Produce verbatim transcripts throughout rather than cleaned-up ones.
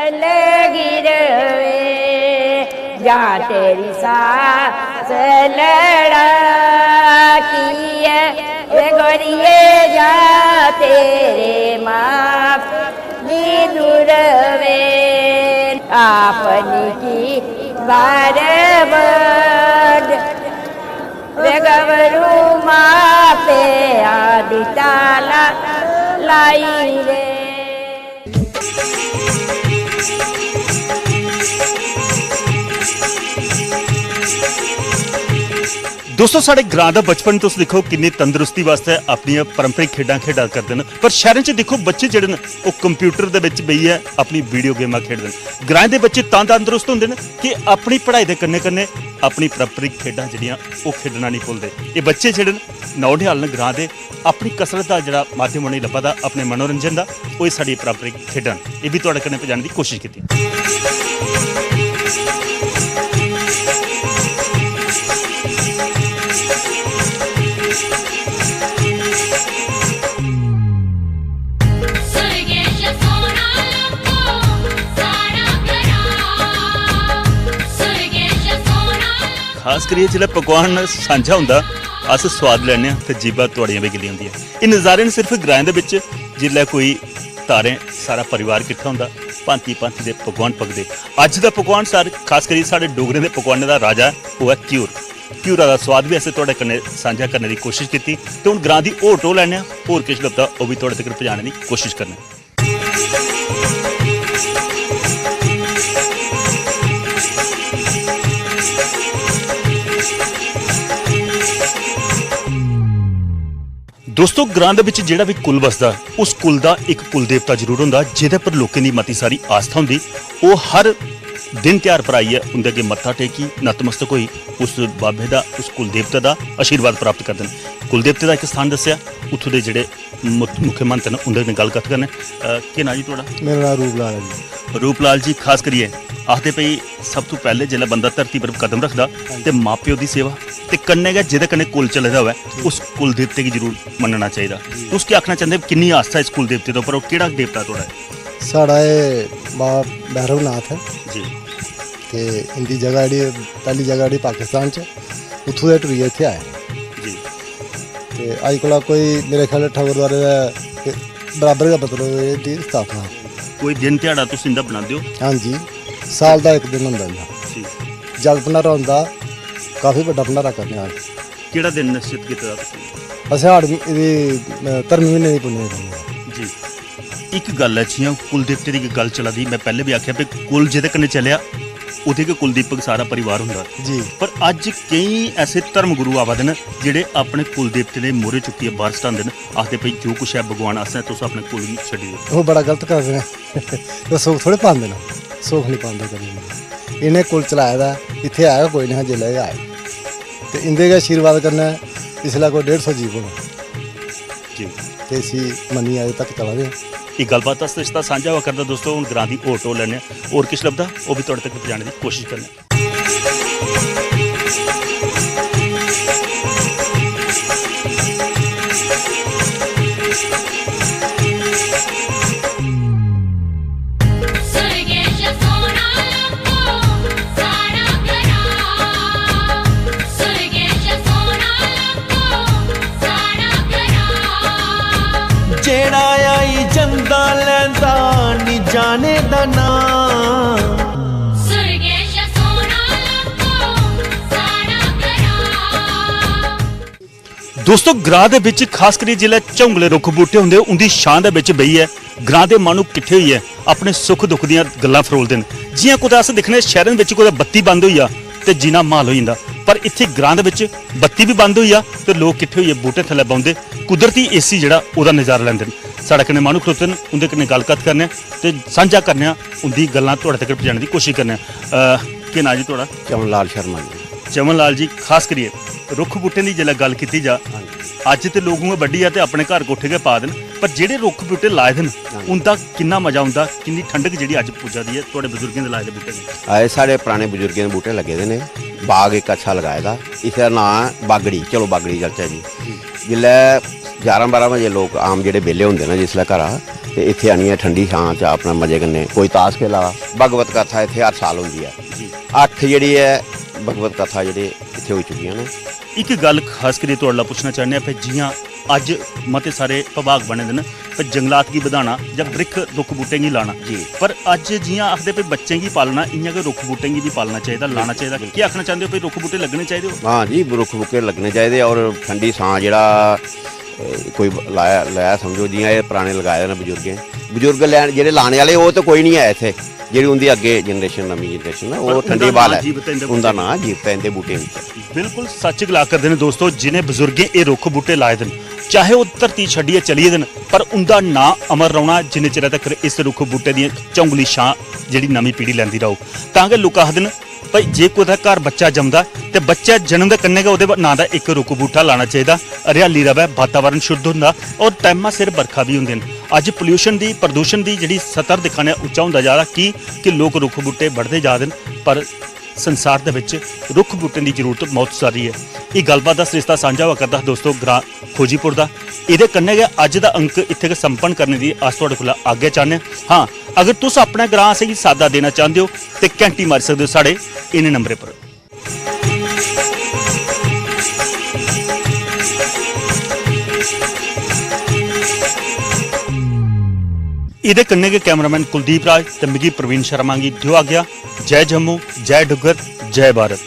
लगी रवे, जा तेरी सांस लड़ाकी है, ए गोरिए, जा तेरे माँ नी दूर वे, आपनी की बार बंद, वे गबरू माँ पे आदि ताला लाई रे। दोस्तों, साढ़े ग्रां दा बचपन तुस दिक्खो, किन्नी तंदरुस्ती वास्तै अपनियां पारंपरिक खेडां खेढा करदे न, पर शैह्रें च दिक्खो, बच्चे जेह्ड़े न, ओह् कंप्यूटर दे बिच बेहियै अपनी वीडियो गेमां खेढदे न। ग्राएं दे बच्चे तां तंदरुस्त होंदे न कि अपनी पढ़ाई दे कन्नै-कन्नै अपनी पारंपरिक खेढां जेह्ड़ियां, ओह् खेढना नेईं भुलदे। एह् बच्चे जेह्ड़े न, नौनिहाल न ग्रां दे, अपनी कसरत दा जेह्ड़ा माध्यम उ'नेंगी लब्भा दा अपने मनोरंजन दा, ओह् एह् साढ़ी पारंपरिक खेढां न। एह् बी थुआढ़े कन्नै पजाने दी कोशश कीती। खास करियै जिसलै पकवान सांझा होंदा, अस स्वाद लैन्ने आं ते जीभां थुआड़ियां बी गिल्लियां होंदियां। एह् नजारे न सिर्फ ग्राएं दे बिच, जिसलै कोई धारें सारा परिवार किट्ठा होंदा, भांति भांति दे पकवान पकदे। अज्ज दा पकवान सार-, खास करियै साढ़े डोगरें दे पकवानें दा राजा ऐ, ओह् ऐ घ्यूर। घ्यूरा दा स्वाद बी असें थुआड़े कन्नै सांझा करने दी कोशश कीती। ते हून ग्रां दी होर टोह् लैन्ने आं, होर किश लभदा ओह् बी थुआड़े तगर पजाने दी कोशश करने आं। दोस्तो, ग्रां दे बिच जेह्ड़ा बी कुल बसदा, उस कुल दा इक कुल देवता जरूर होंदा, जेह्दे पर लोकें दी मती सारी आस्था होंदी। ओह् हर दिन ध्यार पर आइयै उं'दे अग्गें मत्था टेकी, नतमस्तक होई, उस बाबे दा, उस कुल देवता दा आशीर्वाद प्राप्त करदे न। कुल देवते दा इक स्थान दस्सेआ, उत्थूं दे जेह्ड़े मुत-, मुख्य महंत न, उं'दे कन्नै गल्ल कत्थ करने। अ, केह् नांऽ जी थुआढ़ा? मेरा नांऽ रूपलाल ऐ जी। रूपलाल जी, खास करियै आखदे भई, सब तों पैह्लें जिसलै बंदा धरती पर कदम रखदा, हां जी। ते मां प्यो दी सेवा ते कन्नै गै जेह्दे कन्नै कुल चले दा होऐ, जी। उस कुल देवते गी जरूर मन्नना चाहिदा। जी। तुस केह् आखना चांह्दे, किन्नी आस्था इस कुल देवते दे उप्पर, और केह्ड़ा देवता थुआढ़ा ऐ? साढ़ा एह् बाबा भैरवनाथ ऐ। जी। ते इं'दी जगह जेह्ड़ी, पैह्ली जगह जेह्ड़ी पाकिस्तान च, उत्थूं दे टुरियै इत्थै आए। जी। ते अज्ज कोला कोई मेरे ख्याल ठाकुर द्वारे दे बराबर गै, मतलब, एह्दी स्थापना। कोई दिन ध्याड़ा तुस इं'दा बनांदे ओ? हां जी, साल दा इक दिन होंदा इं'दा। जी। जग भंडारा होंदा, काफी बड्डा भंडारा करने आं अस। केह्ड़ा दिन निश्चित कीते दा तुसें? असें हाड़, एह्दी, अ, धर्मी म्हीने दी पुन्नेआ करनी ऐ। जी। इक गल्ल ऐ, जि'यां कुल देवते दी गल्ल चला दी, में पैह्लें बी आखेआ भई कुल जेह्दे कन्नै चलेआ, ओह्दे गै कुल दीपक सारा परिवार होंदा। जी। पर अज्ज केईं ऐसे धर्म गुरु आवा दे न, जेह्ड़े अपने कुल देवते दे मोह्रे चुक्कियै बाह्र सटांदे न, आखदे भई जो कुछ ऐ भगवान, असें, तुस अपने कुल गी छड्डी देओ। ओह् बड़ा गलत करदे न। ते सुख थोड़े पांदे न, सुख निं पांदे कदें बी। इ'नें कुल चलाए दा ऐ, इत्थै आया गै कोई निं हा जिसलै एह् आए। ते इं'दे गै आशीर्वाद कन्नै इसलै कोई डेढ़ सौ जीव होना। जी। ते इसी मन्नियै अजें तक चला दे आं। एह् गल्लबात दा सरिश्ता सांझा होआ करदा दोस्तो, हून ग्रां दी होर टोह् लैने आं, होर किश लभदा ओह् बी थुआढ़े तक पजाने दी कोशश करने आं। जेड़ा आई जंदा लैंदा नी जाने दा नां। दोस्तो, ग्रां दे बिच खास करियै जिसलै झौंगले रुक्ख बूह्टे होंदे, उं'दी छां दे बिच बेहियै ग्रां दे माह्नू किट्ठे होइयै अपने सुख दुख दियां गल्लां फरोलदे न। जि'यां कुतै अस दिक्खने शैह्रें दे बिच कुतै बत्ती बंद होई जा ते जीना म्हाल होई जंदा, पर इत्थै ग्रां दे बिच बत्ती बी बंद होई जा ते लोक किट्ठे होइयै बूह्टें थल्लै बौंह्दे, कुदरती एसी जेह्ड़ा ओह्दा नजारा लैंदे न। साढ़े कन्नै माह्नू खड़ोते न, उं'दे कन्नै गल्ल कत्थ करने आं ते सांझा करने आं उं'दी गल्लां थुआढ़े तगर पजाने दी कोशश करने आं। अ, केह् नांऽ जी थुआढ़ा? चमन लाल शर्मा जी। चमन लाल जी, खास करियै रुक्ख बूह्टें दी जेल्लै गल्ल कीती जा, हां जी। अज्ज ते लोक उ'आं बड्ढियै ते अपने घर कोठे गै पा दे न, पर जेह्ड़े रुक्ख बूह्टे लाए दे न, हां जी। उं'दा किन्ना मजा औंदा, किन्नी ठंडक जेह्ड़ी अज्ज पुज्जा दी ऐ थुआढ़े बजुर्गें दे लाए दे बूह्टें दी? आए, साढ़े पराने बजुर्गें दे बूह्टे लग्गे दे न, बाग इक अच्छा लगाए दा, इसदा नांऽ ऐ बागड़ी। चलो बागड़ी चलचै जी। जी। जिसलै ञारां बारां बजे लोक आम जेह्ड़े बेह्ले होंदे न जिसलै घरा, ते इत्थै आनियै ठंडी छां च अपने मजे कन्नै कोई ताश खेला दा। भगवत कथा इत्थै हर साल होंदी ऐ। अट्ठ जेह्ड़ी ऐ भगवत कथा जेह्ड़े इत्थै होई चुकियां न। इक गल्ल खास करियै थुआढ़े कोला पुच्छना चाह्न्ने आं, भाई, जि'यां अज्ज मते सारे विभाग बने दे न, भाई, जंगलात गी बधाना जां बृक्ख, रुक्ख बूह्टें गी लाना। जी। पर अज्ज जि'यां आखदे, भाई, बच्चें गी पालना, इ'यां गै रुक्ख बूह्टें गी बी पालना चाहिदा, लाना चाहिदा। केह् आखना चांह्दे ओ, भाई, रुक्ख बूह्टे लग्गने चाहिदे? हां जी, रुक्ख बूह्टे लग्गने चाहिदे। और ठंडी छां जेह्ड़ा, ए, कोई लाया, लाया समझो, जि'यां एह् पराने लगाए दे न बजुर्गें, बजुर्ग लैन जेह्ड़े लाने आह्ले, ओह् ते कोई निं ऐ इत्थै। जेह्ड़ी उं'दी अग्गें जनरेशन, नमीं जनरेशन ऐ, पर ओह् उं'दा ठंडी नांऽ ब्हाल ऐ। जीवत ऐ इं'दे उं'दा बूह्टें नांऽ जीवत ऐ इं'दे बूह्टें च। बिल्कुल सच्च गला करदे न दोस्तो, जिनें बजुर्गें एह् रुक्ख बूह्टे लाए दे न, चाहे ओह् धरती छड्डियै चली गेदे न, पर उं'दा नांऽ अमर रौह्ना जिन्ने चिरै तक्कर इस रुक्ख बूह्टे दियां चौंगली छां जेह्ड़ी नमीं पीढ़ी लैंदी रौह्ग। तां गै लोक आखदे न, भाई, जे कुतै घर बच्चा जमदा ते बच्चा जन्म दे कन्नै गै ओह्दे नांऽ दा इक रुक्ख बूह्टा लाना चाहिदा, हरियाली र'वै, वातावरण शुद्ध होंदा और टैमा सिर बरखा बी होंदी न। अज्ज पोल्यूशन दी, प्रदूषण दी जेह्ड़ी स्तर दिक्खा ने उच्चा होंदा जा दा, की कि लोक रुक्ख बूह्टे बढदे जा दे न, पर संसार दे बिच रुक्ख बूह्टें दी जरूरत मौत सारी ऐ। एह् गल्लबात दा सरिस्ता सांझा होआ करदा हा दोस्तो ग्रां खोजीपुर दा। एह्दे कन्नै गै अज्ज दा अंक इत्थै गै संपन्न करने दी अस थुआढ़े कोला आज्ञा चाह्न्ने आं। हां, अगर तुस अपने ग्रां असेंगी साद्दा देना चांह्दे ओ ते घैंटी मारी सकदे ओ साढ़े इ'नें नंबरें पर। एह्दे कन्नै गै कैमरामैन कुलदीप राज ते मिगी प्रवीण शर्मा गी देओ आज्ञा। जय जम्मू, जय डुग्गर, जय भारत।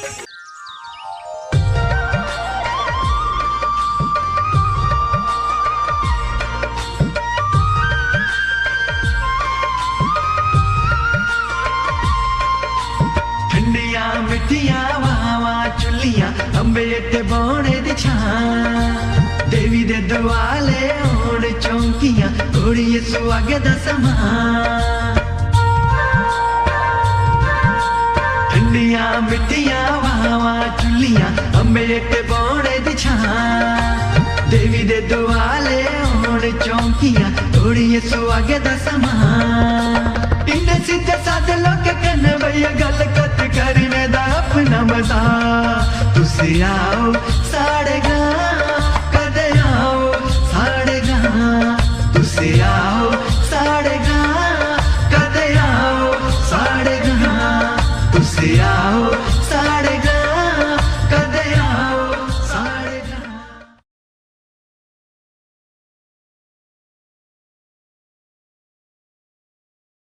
ठंडियां मिट्ठियां हवावां चुल्लियां, अम्बे हेठ बौह्ने दी छां। देवी दे दुआले होन चौंकियां, कुड़िये सुहागे दा समां। ठंडियां मिट्ठियां हवावां चुल्लियां, अम्बे हेठ बौह्ने दी छां। देवी दे दुआले होन चौंकियां, कुड़िये सुहागे दा समां। इन्ने सिद्धे सादे लोकें कन्नै भैया गल्ल कत्थ करने दा अपना मजा। तुस आओ साढ़े ग्रां, कदे आओ साढ़े ग्रां। तुस आओ साढ़े ग्रां, कदे आओ साढ़े ग्रां। तुस आओ